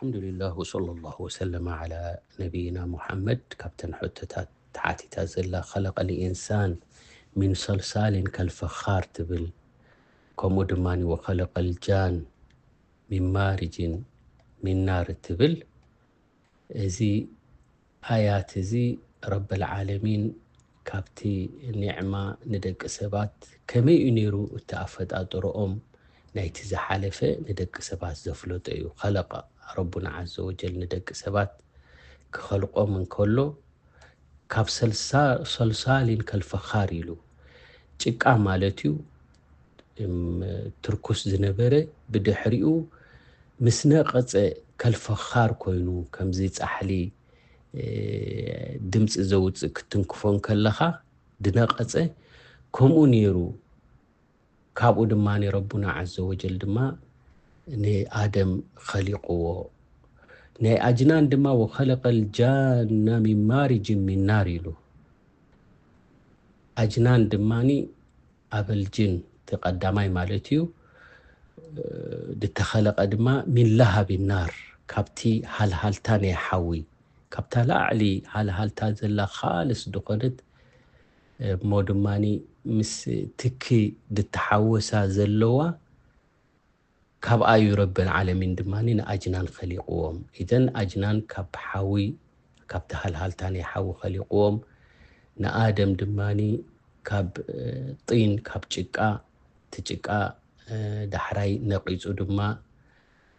الحمد لله وصلى الله وسلم على نبينا محمد። ካብተን ሕቶታት ተሓቲታ ዘላ خلق الإنسان من صلصال كالفخار ትብል፣ ከምኡ ድማ وخلق الجان من مارج من نار ትብል። እዚ ኣያት እዚ ረበል ዓለሚን ካብቲ ኒዕማ ንደቂ ሰባት ከመይ እዩ ነይሩ እቲ ኣፈጣጥሮኦም ናይቲ ዝሓለፈ ንደቂ ሰባት ዘፍለጦ እዩ። خلق ረቡና ዓዘ ወጀል ንደቂ ሰባት ክኸልቆም እንከሎ ካብ ሰልሳ-፣ ሰልሳሊን ከልፈኻር ኢሉ ጭቃ ማለት እዩ። እም፣ ትርኩስ ዝነበረ ብድሕሪኡ ምስ ነቐጸ ከልፈኻር ኮይኑ ከምዚ ጻሕሊ፣ እ፣ ድምጺ ዘውጽእ ክትንክፎ እንከለኻ ድነቐጸ ከምኡ ነይሩ። ካብኡ ድማ ረቡና ዓዘ ወጀል ድማ ንኣደም ኸሊቕዎ። ናይ ኣጅናን ድማ وخلق الجان من مارج من نار ኢሉ። ኣጅናን ድማኒ ኣበል ጅን እቲ ቀዳማይ ማለት እዩ። እ፣ ድተኸለቐ ድማ من لهب النار፣ ካብቲ ሃልሃልታ ናይ ሓዊ፣ ካብታ ላዕሊ ሃልሃልታ ዘላ ካልስ ዝኾነት፣ እሞ ድማኒ ምስ ትኪ ድተሓወሳ ዘለዋ፣ ካብኣ እዩ ረበል ዓለሚን ድማኒ ንኣጅናን ኸሊቕዎም። ኢዘን ኣጅናን ካብ ሓዊ፣ ካብቲ ሃልሃልታ ናይ ሓዊ ኸሊቕዎም፣ ንኣደም ድማኒ ካብ፣ እ፣ ጢን፣ ካብ ጭቃ፣ እቲ ጭቃ፣ እ፣ ዳሕራይ ነቒጹ ድማ፣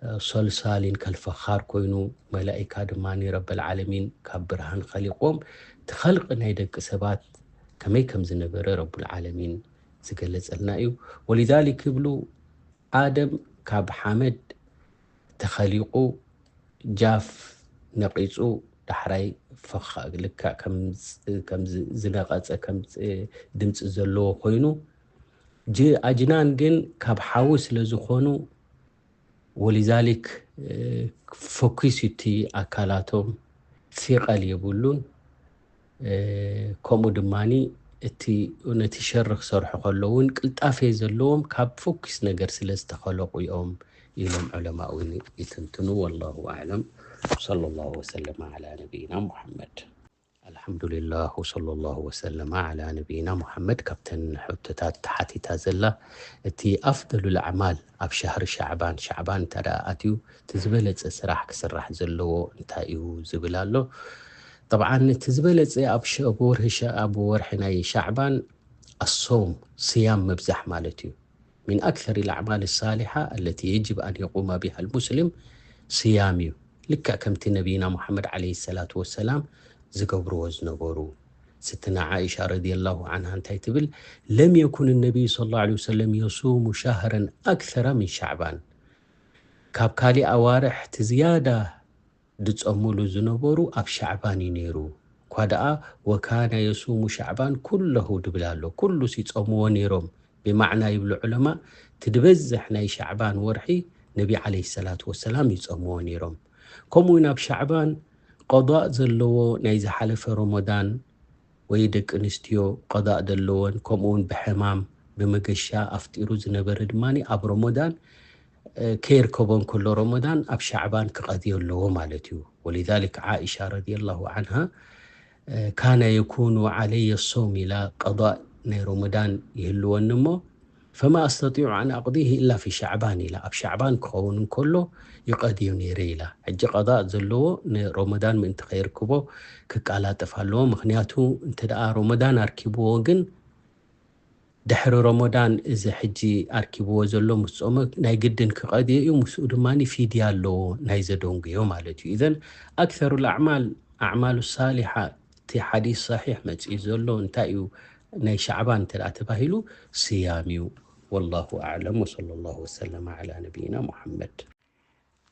እ፣ ሶልሳሊን ከልፈኻር ኮይኑ፣ መላኢካ ድማኒ ረበል ዓለሚን ካብ ብርሃን ኸሊቕዎም። እቲ ኸልቂ ናይ ደቂ ሰባት ከመይ ከም ዝነበረ ረቡል ዓለሚን ዝገለጸልና እዩ። ወሊዛሊክ ይብሉ፣ ኣደም ካብ ሓመድ ተኸሊቑ፣ ጃፍ ነቒጹ፣ ዳሕራይ ፈኻ-፣ ልክዕ ከም ዝ-፣ ከም ዝ-፣ ዝነቐጸ፣ ከም ዝ-፣ ድምጺ ዘለዎ ኮይኑ፣ ጅ-፣ ኣጅናን ግን ካብ ሓዊ ስለ ዝኾኑ፣ ወሊዛሊክ፣ እ፣ ፈኲስ እዩ እቲ ኣካላቶም፣ ፊቐል የብሉን። እ፣ ከምኡ ድማኒ እቲ፣ ነቲ ሸር ክሰርሑ ከለዉ እውን ቅልጣፌ ዘለዎም ካብ ፈኲስ ነገር ስለ ዝተኸለቑ እዮም ኢሎም ዑለማ እውን ይትንትኑ። ወላሁ ኣዕለም። ሰለላሁ ወሰለመ ዓላ ነቢይና ሙሐመድ። ኣልሐምዱሊላህ ወሰለላሁ ወሰለመ ዓላ ነቢይና ሙሐመድ። ካብተን ሕቶታት ተሓቲታ ዘላ እቲ ኣፍደሉል ኣዕማል ኣብ ሸህሪ ሻዕባን፣ ሻዕባን እንተ ደኣ ኣትዩ እቲ ዝበለጸ ስራሕ ክስራሕ ዘለዎ እንታይ እዩ ዝብል ኣሎ። ጠብዓን እቲ ዝበለጸ ኣብ ሸ-፣ ኣብ ወርሒ ሸ-፣ ኣብ ወርሒ ናይ ሻዕባን ኣሶም፣ ስያም ምብዛሕ ማለት እዩ። من أكثر الأعمال الصالحة التي يجب أن يقوم بها المسلم صيام እዩ። ልክዕ ከምቲ ነቢይና ሙሐመድ ዓለይሂ ሰላቱ ወሰላም ዝገብርዎ ዝነበሩ። ስትና ዓኢሻ ረዲየላሁ ዓንሃ እንታይ ትብል? لم يكن النبي صلى الله عليه وسلم يصوم شهرا أكثر من شعبان። ካብ ካሊእ ኣዋርሕ እቲ ዝያዳ ድጸሙሉ ዝነበሩ ኣብ ሻዕባን እዩ ነይሩ። እኳ ደኣ ወካነ የሱሙ ሻዕባን ኩለሁ ድብል ኣሎ። ኩሉስ ይጸምዎ ነይሮም። ብማዕና ይብሉ ዑለማ፣ እቲ ድበዝሕ ናይ ሻዕባን ወርሒ ነቢ ዓለይሂ ሰላቱ ወሰላም ይጸምዎ ነይሮም። ከምኡ እውን ኣብ ሻዕባን ቀዳእ ዘለዎ ናይ ዝሓለፈ ረመዳን ወይ ደቂ ኣንስትዮ ቀዳእ ዘለወን፣ ከምኡ እውን ብሕማም ብመገሻ ኣፍጢሩ ዝነበረ ድማ ኣብ ረመዳን፣ እ፣ ከይርከቦ እንከሎ ረመዳን ኣብ ሻዕባን ክቐድዮ ኣለዎ ማለት እዩ። ወሊዛሊክ ዓኢሻ ረዲየላሁ ዓንሃ፣ እ፣ ካነ የኩኑ ዓለየ ሶም ኢላ፣ ቀዳእ ናይ ረመዳን ይህልወኒ እሞ፣ ፈማ ኣስተጢዑ ኣን ኣቕዲህ ኢላ ፊ ሻዕባን ኢላ፣ ኣብ ሻዕባን ክኸውን እንከሎ ይቐድዮ ነይረ ኢላ። ሕጂ ቀዳእ ዘለዎ ንረመዳን ምእንቲ ከይርክቦ ክቃላጠፍ ኣለዎ። ምኽንያቱ እንተ ደኣ ረመዳን ኣርኪብዎ ግን ድሕሪ ረመዳን እዚ ሕጂ ኣርኪብዎ ዘሎ ምስ ጾመ ናይ ግድን ክቐድዮ እዩ። ምስኡ ድማ ፊድያ ኣለዎ ናይ ዘደንጉዮ ማለት እዩ። ኢዘን ኣክሰሩ ልኣዕማል፣ ኣዕማሉ ሳሊሓ፣ እቲ ሓዲስ ሰሒሕ መጺኡ ዘሎ እንታይ እዩ? ናይ ሻዕባን እንተ ደኣ ተባሂሉ ስያም እዩ። ወላሁ ኣዕለም ወሰለላሁ ወሰለመ ዓላ ነቢይና ሙሐመድ።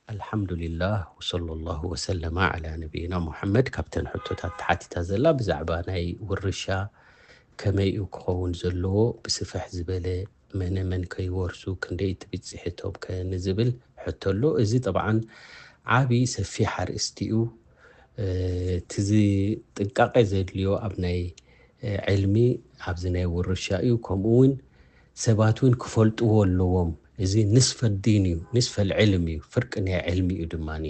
ኣልሓምዱሊላህ ወሰለላሁ ወሰለመ ዓላ ነቢይና ሙሐመድ። ካብተን ሕቶታት ተሓቲታ ዘላ ብዛዕባ ናይ ውርሻ ከመይ እዩ ክኸውን ዘለዎ ብስፍሕ ዝበለ መነ መን ከይወርሱ ክንደይ ትብጽሕ እቶም ከ ንዝብል ሕቶ ኣሎ። እዚ ጠብዓን ዓቢ ሰፊሕ ኣርእስቲ እዩ። እ፣ እቲ ዚ ጥንቃቄ ዘድልዮ ኣብ ናይ፣ እ፣ ዕልሚ ኣብዚ ናይ ውርሻ እዩ። ከምኡ እውን ሰባት እውን ክፈልጥዎ ኣለዎም። እዚ ንስፈ ዲን እዩ፣ ንስፈል ዕልም እዩ፣ ፍርቂ ናይ ዕልሚ እዩ ድማኒ።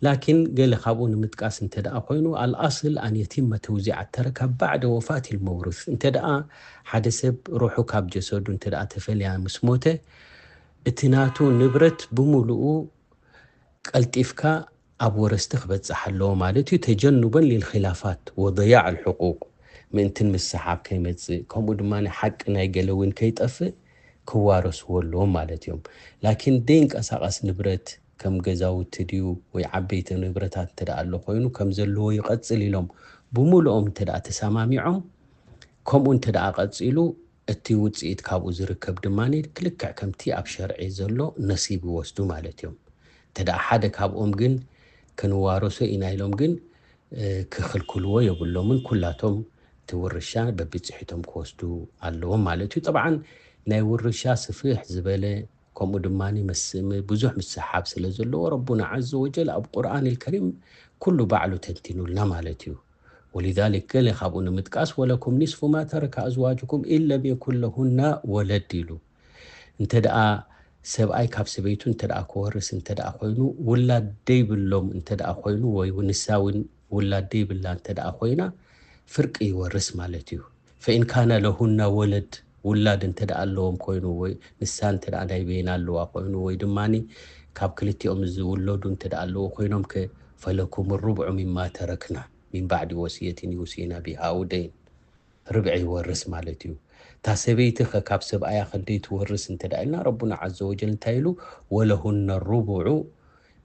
ላኪን ገለ ካብኡ ንምጥቃስ እንተ ደኣ ኮይኑ፣ ኣልኣስል ኣን የቲመ ተውዚዕ ኣተረካ ባዕደ ወፋት ልመውርስ። እንተ ደኣ ሓደ ሰብ ሩሑ ካብ ጀሰዱ እንተ ደኣ ተፈልያ ምስ ሞተ፣ እቲ ናቱ ንብረት ብምሉኡ ቀልጢፍካ ኣብ ወረስቲ ክበጽሕ ኣለዎ ማለት እዩ። ተጀኑበን ሊልኺላፋት ወضያዕ ልሕቁቅ፣ ምእንትን ምስሓብ ከይመጽእ፣ ከምኡ ድማ ሓቂ ናይ ገለ እውን ከይጠፍእ ክዋረስዎ ኣለዎም ማለት እዮም። ላኪን ደይንቀሳቐስ ንብረት ከም ገዛውቲ ድዩ ወይ ዓበይቲ ንብረታት እንተ ደኣ ኣሎ ኮይኑ ከም ዘለዎ ይቐጽል ኢሎም ብምሉኦም እንተ ደኣ ተሰማሚዖም፣ ከምኡ እንተ ደኣ ቀጺሉ፣ እቲ ውጽኢት ካብኡ ዝርከብ ድማ ክልክዕ ከምቲ ኣብ ሸርዒ ዘሎ ነሲብ ይወስዱ ማለት እዮም። እንተ ደኣ ሓደ ካብኦም ግን ክንዋረሶ ኢና ኢሎም ግን፣ እ፣ ክኽልክልዎ የብሎምን። ኩላቶም እቲ ውርሻ በብጽሒቶም ክወስዱ ኣለዎም ማለት እዩ። ጠብዓን ናይ ውርሻ ስፍሕ ዝበለ ከምኡ ድማ ምስ-፣ ም-፣ ብዙሕ ምስሓብ ስለ ዘለዎ ረቡና ዓዘ ወጀል ኣብ ቁርኣን ልከሪም ኩሉ ባዕሉ ተንቲኑልና ማለት እዩ። ወሊዛሊክ ገለ ካብኡ ንምጥቃስ ወለኩም ኒስፉ ማ ተረከ ኣዝዋጅኩም ኢን ለም የኩን ለሁና ወለድ ኢሉ። እንተ ደኣ ሰብኣይ ካብ ሰበይቱ እንተ ደኣ ክወርስ እንተ ደኣ ኮይኑ፣ ውላድ ደይብሎም እንተ ደኣ ኮይኑ፣ ወይ ንሳ እውን ውላድ ደይብላ እንተ ደኣ ኮይና፣ ፍርቂ ይወርስ ማለት እዩ። ፈኢን ካነ ለሁና ወለድ፣ ውላድ እንተ ደኣ ኣለዎም ኮይኑ፣ ወይ ንሳ እንተ ደኣ ናይ በይና ኣለዋ ኮይኑ፣ ወይ ድማ ካብ ክልቲኦም ዝውለዱ እንተ ደኣ ኣለዎ ኮይኖም ከ፣ ፈለኩም ሩብዑ ሚማ ተረክና ሚን ባዕዲ ወስየትን ዩሲና ቢሃ ኣው ደይን፣ ርብዒ ይወርስ ማለት እዩ። እታ ሰበይቲ ኸ ካብ ሰብኣያ ክንደይ ትወርስ እንተ ደኣ ኢልና፣ ረቡና ዓዘ ወጀል እንታይ ኢሉ? ወለሁነ ሩቡዑ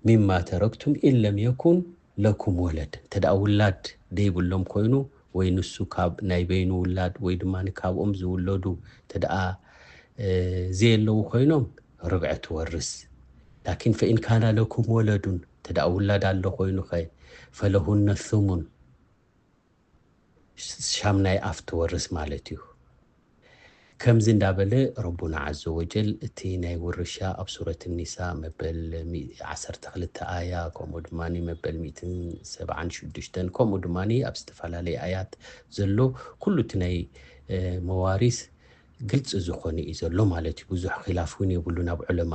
ሚማ ተረክቱም ኢን ለም የኩን ለኩም ወለድ። እንተ ደኣ ውላድ ደይብሎም ኮይኑ፣ ወይ ንሱ ካብ ናይ በይኑ ውላድ፣ ወይ ድማ ካብኦም ዝውለዱ እንተ ደኣ፣ እ፣ ዘየለዉ ኮይኖም፣ ርብዒ ትወርስ። ላኪን ፈኢን ካና ለኩም ወለዱን፣ እንተ ደኣ ውላድ ኣሎ ኮይኑ ኸ፣ ፈለሁነ ሱሙን፣ ሻምናይ ኣፍ ትወርስ ማለት እዩ። ከምዚ እንዳበለ ረቡና ዓዘ ወጀል እቲ ናይ ውርሻ ኣብ ሱረት ኒሳ መበል ሚ-፣ ዓሰርተ ክልተ ኣያ፣ ከምኡ ድማ መበል ሚእትን ሰብዓን ሽዱሽተን፣ ከምኡ ድማ ኣብ ዝተፈላለየ ኣያት ዘሎ ኩሉ እቲ ናይ፣ እ፣ መዋሪስ ግልፂ ዝኾነ እዩ ዘሎ ማለት እዩ። ብዙሕ ኺላፍ እውን የብሉን ኣብ ዑለማ።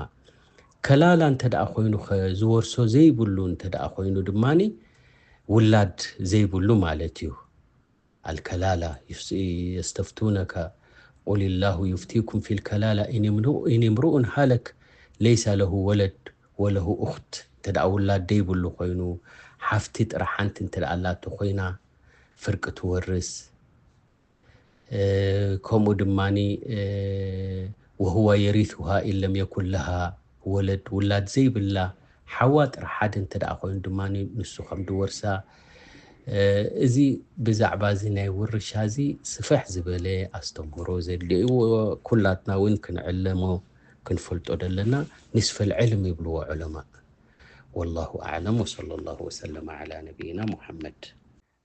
ከላላ እንተ ደኣ ኮይኑ ኸ፣ ዝወርሶ ዘይብሉ እንተ ደኣ ኮይኑ ድማ ውላድ ዘይብሉ ማለት እዩ። ኣልከላላ፣ ዩስ-፣ የስተፍቱነከ ቁል ላሁ ዩፍቲኩም ፊል ከላላ ኢን እምሩ-፣ ኢን እምሩኡን ሃለክ ለይሰ ለሁ ወለድ ወለሁ ኡኽት፣ እንተ ደኣ ውላድ ደይብሉ ኮይኑ፣ ሓፍቲ ጥራሕ ሓንቲ እንተ ደኣ ኣላቶ ኮይና፣ ፍርቂ ትወርስ። እ፣ ከምኡ ድማኒ፣ እ፣ ወሁወ የሪሱሃ ኢን ለም የኩን ለሃ ወለድ፣ ውላድ ዘይብላ ሓዋ ጥራሕ ሓደ እንተ ደኣ ኮይኑ ድማኒ ንሱ ከም ድወርሳ፣ እ፣ እዚ ብዛዕባ እዚ ናይ ውርሻ እዚ ስፍሕ ዝበለ ኣስተምህሮ ዘድልዮ እዩ። ኩላትና እውን ክንዕለሞ ክንፈልጦ ደለና። ኒስፈል ዕልም ይብልዎ ዑለማእ። ወላሁ ኣዕለም ወሰለ ላሁ ወሰለመ ዓላ ነቢይና ሙሐመድ።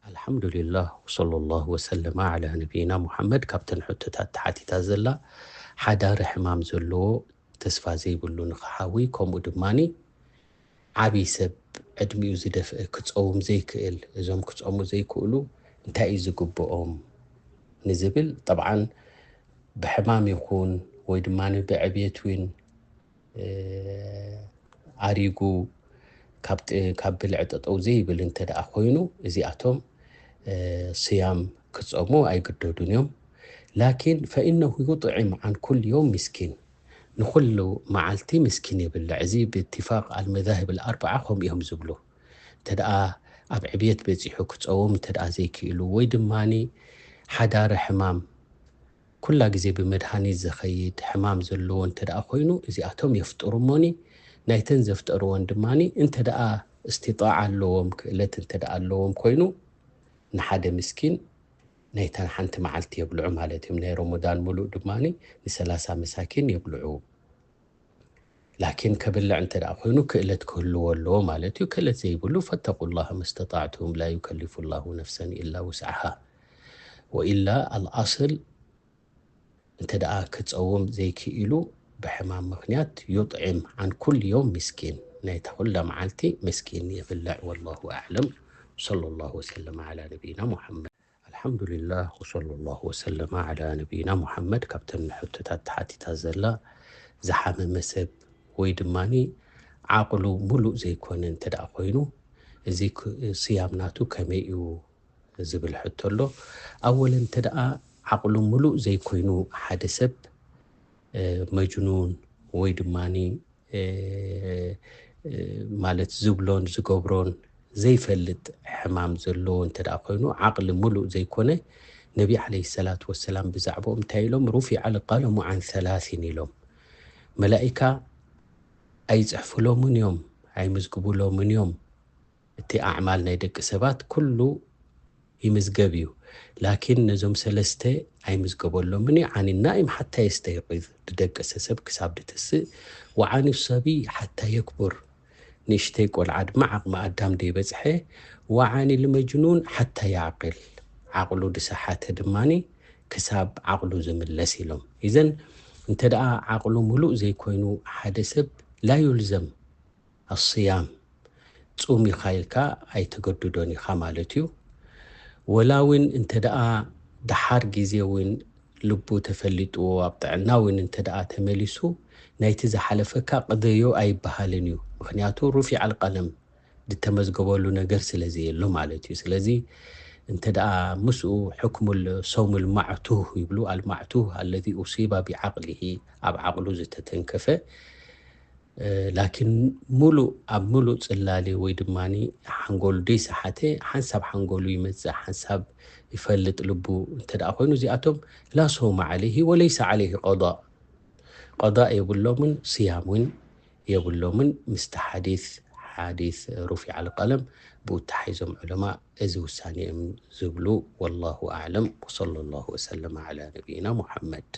ኣልሓምዱሊላህ ወሰለ ላሁ ወሰለመ ዓላ ነቢይና ሙሐመድ። ካብተን ሕቶታት ተሓቲታ ዘላ፣ ሓዳሪ ሕማም ዘለዎ ተስፋ ዘይብሉ ንኽሓዊ፣ ከምኡ ድማኒ ዓብዪ ሰብ ዕድሚኡ ዝደፍአ ክጸውም ዘይክእል፣ እዞም ክጸሙ ዘይክእሉ እንታይ እዩ ዝግብኦም ንዝብል፣ ጠብዓን ብሕማም ይኹን ወይ ድማ ብዕብየት ውን፣ እ፣ ኣሪጉ ካብ ጥ-፣ ካብ ብልዒ ጠጠው ዘይብል እንተ ደኣ ኮይኑ፣ እዚኣቶም፣ እ፣ ስያም ክጸሙ ኣይግደዱን እዮም። ላኪን ፈኢነሁ ዩጥዒም ዓን ኩል ዮም ምስኪን፣ ንኹሉ መዓልቲ ምስኪን የብልዕ። እዚ ብእትፋቅ ኣልመዛህብ ኣልኣርበዓ ከምኡ እዮም ዝብሉ። እንተ ደኣ ኣብ ዕብየት በጺሑ ክጸውም እንተ ደኣ ዘይክእሉ፣ ወይ ድማኒ ሓዳሪ ሕማም፣ ኩላ ግዜ ብመድሃኒት ዝኸይድ ሕማም ዘለዎ እንተ ደኣ ኮይኑ፣ እዚኣቶም የፍጥሩ እሞኒ፣ ናይተን ዘፍጠርወን ድማኒ እንተ ደኣ እስትጣዓ ኣለዎም፣ ክእለት እንተ ደኣ ኣለዎም ኮይኑ፣ ንሓደ ምስኪን ናይታ ሓንቲ መዓልቲ የብልዑ ማለት እዮም። ናይ ረመዳን ሙሉእ ድማኒ ንሰላሳ መሳኪን የብልዑ። ላኪን ከብልዕ እንተ ደኣ ኮይኑ ክእለት ክህልዎ ኣለዎ ማለት እዩ። ክእለት ዘይብሉ ፈተቁላህ መስተጣዕቱም ላ ዩከሊፉ ላሁ ነፍሰን ኢላ ውስዓሃ። ወኢላ ኣልኣስል እንተ ደኣ ክጸውም ዘይክኢሉ ብሕማም ምኽንያት ዩጥዒም ዓን ኩል ዮም ምስኪን፣ ናይታ ኩላ መዓልቲ ምስኪን የብልዕ። ወላሁ ኣዕለም። ሰለ ላሁ ወሰለመ ዓላ ነቢይና ሙሐመድ። ኣልሓምዱሊላህ ወሰለ ላሁ ወሰለመ ዓላ ነቢይና ሙሐመድ። ካብተን ሕቶታት ተሓቲታ ዘላ፣ ዝሓመመ ሰብ ወይ ድማኒ ዓቕሉ ሙሉእ ዘይኮነ እንተ ደኣ ኮይኑ፣ እዚ ክ- ስያም ናቱ ከመይ እዩ ዝብል ሕቶ ኣሎ። ኣወለ እንተ ደኣ ዓቕሉ ምሉእ ዘይኮይኑ ሓደ ሰብ፣ እ፣ መጅኑን ወይ ድማኒ፣ እ፣ እ፣ ማለት ዝብሎን ዝገብሮን ዘይፈልጥ ሕማም ዘለዎ እንተ ደኣ ኮይኑ፣ ዓቕሊ ምሉእ ዘይኮነ፣ ነቢ ዓለይሂ ሰላቱ ወሰላም ብዛዕባኦም እንታይ ኢሎም? "ሩፊዐል ቀለሙ ዓን ሰላሲን" ኢሎም። መላኢካ ኣይጽሕፉሎምን እዮም፣ ኣይምዝግቡሎምን እዮም። እቲ ኣዕማል ናይ ደቂ ሰባት ኩሉ ይምዝገብ እዩ። ላኪን ነዞም ሰለስተ ኣይምዝገበሎምን እዩ። ዓኒ ናኢም ሓታ የስተይቂዝ፣ ዝደቀሰ ሰብ ክሳብ ድትስእ፣ ወዓኒ ሰቢ ሓታ የክቡር፣ ንእሽተይ ቆልዓ ድማ ዓቕሚ ኣዳም ደይበጽሐ፣ ወዓኒ ልመጅኑን ሓታ ያዕቅል፣ ዓቕሉ ድሰሓተ ድማኒ ክሳብ ዓቕሉ ዝምለስ ኢሎም። ኢዘን እንተ ደኣ ዓቕሉ ምሉእ ዘይኮይኑ ሓደ ሰብ ላ ዩልዘም ኣስያም፣ ጹም ኢኻ ኢልካ ኣይተገድዶን ኢኻ ማለት እዩ። ወላ እውን እንተ ደኣ ደሓር ግዜ እውን ልቡ ተፈሊጥዎ ኣብ ጥዕና እውን እንተ ደኣ ተመሊሱ፣ ናይቲ ዝሓለፈካ ቅደዮ ኣይበሃልን እዩ። ምኽንያቱ ሩፊዕ ኣልቀለም፣ ዝተመዝገበሉ ነገር ስለ ዘየሎ ማለት እዩ። ስለዚ እንተ ደኣ ምስኡ ሕክሙል ሰውሙል ማዕቱህ ይብሉ፣ ኣልማዕቱህ ኣለዚ ኡሲባ ቢዓቅሊሂ፣ ኣብ ዓቕሉ ዝተተንከፈ፣ እ፣ ላኪን ሙሉእ፣ ኣብ ሙሉእ ጽላሊ ወይ ድማኒ ሓንጎሉ ደይሰሓተ፣ ሓንሳብ ሓንጎሉ ይመጽእ፣ ሓንሳብ ይፈልጥ ልቡ እንተ ደኣ ኮይኑ፣ እዚኣቶም ላ ሰውመ ዓለይሂ ወለይሰ ዓለይሂ ቀዳእ። ቀዳእ የብሎምን፣ ስያም እውን የብሎምን። ምስቲ ሓዲስ፣ ሓዲስ ሩፊዕ ኣልቀለም ብኡ ተሓይዞም ዑለማ እዚ ውሳኔ እዮም ዝብሉ። ወላሁ ኣዕለም፣ ወሰለ ላሁ ወሰለመ ዓላ ነቢይና ሙሓመድ።